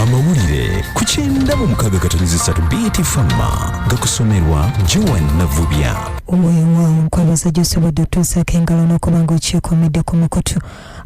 Amawulire ku 96.3 BT Fama gakusomerwa Joan Navubya. Weewaawo, nkwebaza gy'osobodde otuusaako engalo n'okuba nga okyekomedde ku mukutu.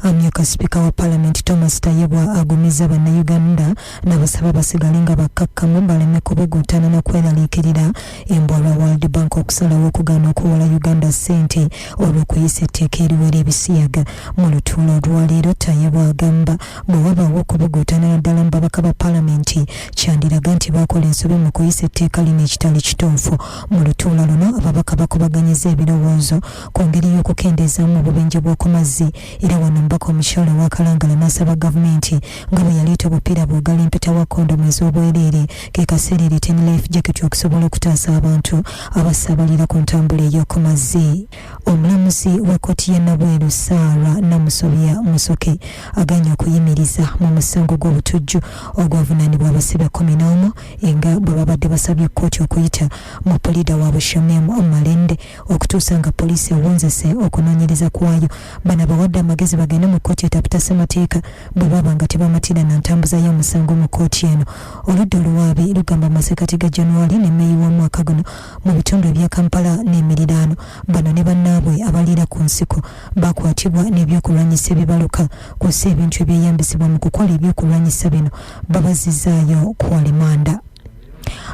Amyuka sipiika wa Palamenti Thomas Tayebwa agumizza Bannayuganda n'abasaba basigale nga bakkakkamu, baleme kubuguutana na kweraliikirira embwa lwa World Bank okusalawo okugaana okuwola Uganda ssente olw'okuyisa etteeka eriwera ebisiyaga. Mu lutuula olwaleero, Tayebwa agamba bwe wabaawo okubuguutana, naddala mu babaka ba Palamenti, kyandiraga nti baakola ensobi mu kuyisa etteeka lino, ekitali kituufu. Mu lutuula luno, ababaka bakubaganyiza ebirowoozo ku ngeri y'okukendeezaamu obubenje bw'oku mazzi, era wano omubaka omukyala owa Kalangala n'asaba gavumenti nga bwe yaleeta obupiira bwogala empeta wa kondomu ez'obwereere, ke kaseera ereete ne life jacket okusobola okutaasa abantu abasaabalira ku ntambula ey'oku mazzi. Omulamuzi wa kkooti ya Nabweru, Saara Namusobya Musoke, aganye okuyimiriza mu musango gw'obutujju ogwavunaanibwa abasibe 11, nga bwe babadde basabye kkooti okuyita mu puliida waabwe Shamim Malende okutuusa nga poliisi ewunzise okunoonyereza kwayo. Bano bawadde amagezi bagende mu kkooti etaputa ssemateeka bwe baba nga tebamatira na ntambuza y'omusango mu kkooti eno. Oludda oluwaabi lugamba amasekati ga Januari ne Meeyi w'omwaka guno, mu bitundu ebya Kampala n'emiriraano, bano ne bannaabwe abaliira ku nsiko bakwatibwa n'ebyokulwanyisa ebibaluka, kw'ossa ebintu ebyeyambisibwa mu kukola ebyokulwanyisa bino. Babazizaayo ku alimanda.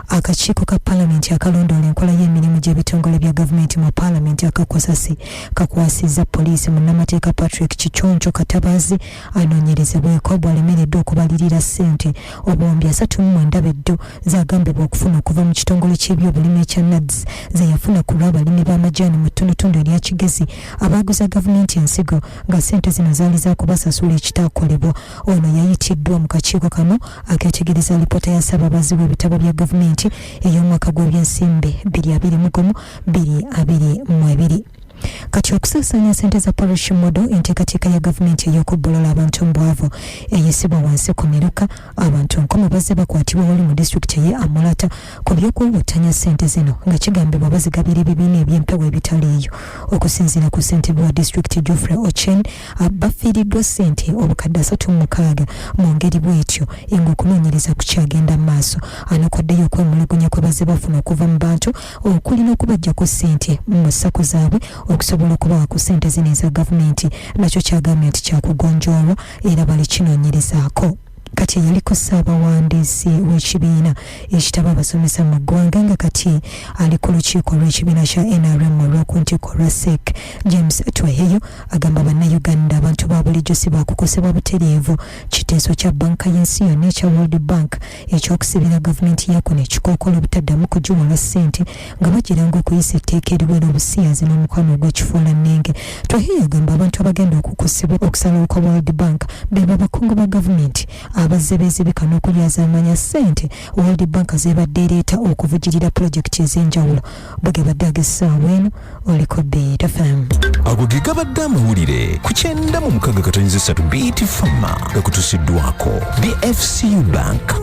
Akakiiko ka Palamenti akalondoola enkola y'emirimu gy'ebitongole bya gavumenti mu Palamenti aka COSASE kakwasizza poliisi munnamateeka Patrick Kiconco Katabaazi anoonyerezebweko bw'alemereddwa okubalirira ssente 39,000 beddo zagambibwa okufuna okuva mu kitongole ky'ebyobulimi ekya NAADS, ze yafuna ku lw'abalimi b'amajaani mu ttundutundu erya Kigezi abaaguza gavumenti ensigo, nga ssente zino zaali zakubasasula, ekitaakolebwa. Ono yayitiddwa mu kakiiko kano akeetegereza alipoota ya ssaababazi w'ebitabo bya gavumenti ey'omwaka gw'ebyensimbi 2021 2022. Kati okusaasaanya ssente za Parish Model, enteekateeka ya gavumenti ey'okubbolola abantu mu bwavu eyisibwa wansi ku miruka, abantu 1000 bazze bakwatibwa wali mu disitulikiti eye Amulata ku by'okuwuwutanya ssente zino, nga kigambibwa bazigabira ebibiina eby'empewo ebitaliiyo. Okusinziira ku ssentebe wa disitulikiti Geoffrey Ochen, bafiiriddwa ssente 306,000 mu ngeri bw'etyo, ng'okunoonyereza kukyagenda mu maaso. Anokoddeyo okwemulugunya kwe bazze bafuna okuva mu bantu okulina okubajjako ssente mu SACCO zaabwe okusobola okubawa ku ssente zino eza gavumenti, nakyo kyagambye nti kyakugonjoolwa era bali kinoonyerezaako. Kati eyaliko ssaabawandiisi w'ekibiina ekitaba abasomesa mu ggwanga, nga kati ali ku lukiiko lw'ekibiina kya NRM olw'oku ntikko olwa SEC, James Tweheyo, agamba Bannayuganda, abantu ba bulijjo, si baakukosebwa butereevu kiteeso kya banka y'ensi yonna ekya World Bank ekyokusibira gavumenti yakuno ekikookolo obutaddamu kugiwola ssente, nga bagiranga okuyisa etteeka eriwera obusiyazi n'omukwano ogw'ekifuulannenge. Tweheyo agamba abantu abagenda okukosebwa okusalawo kwa World Bank be bakungu ba gavumenti abazze beezibika n'okulyazaamanya ssente World Bank zebadde ereeta okuvugirira pulojekiti ez'enjawulo. Bwe gabadde ag'essaawa eno, oliko Beat FM. Ago ge gabadde amawulire ku 96.3 BT Fama, gakutusiddwako BFCU Bank.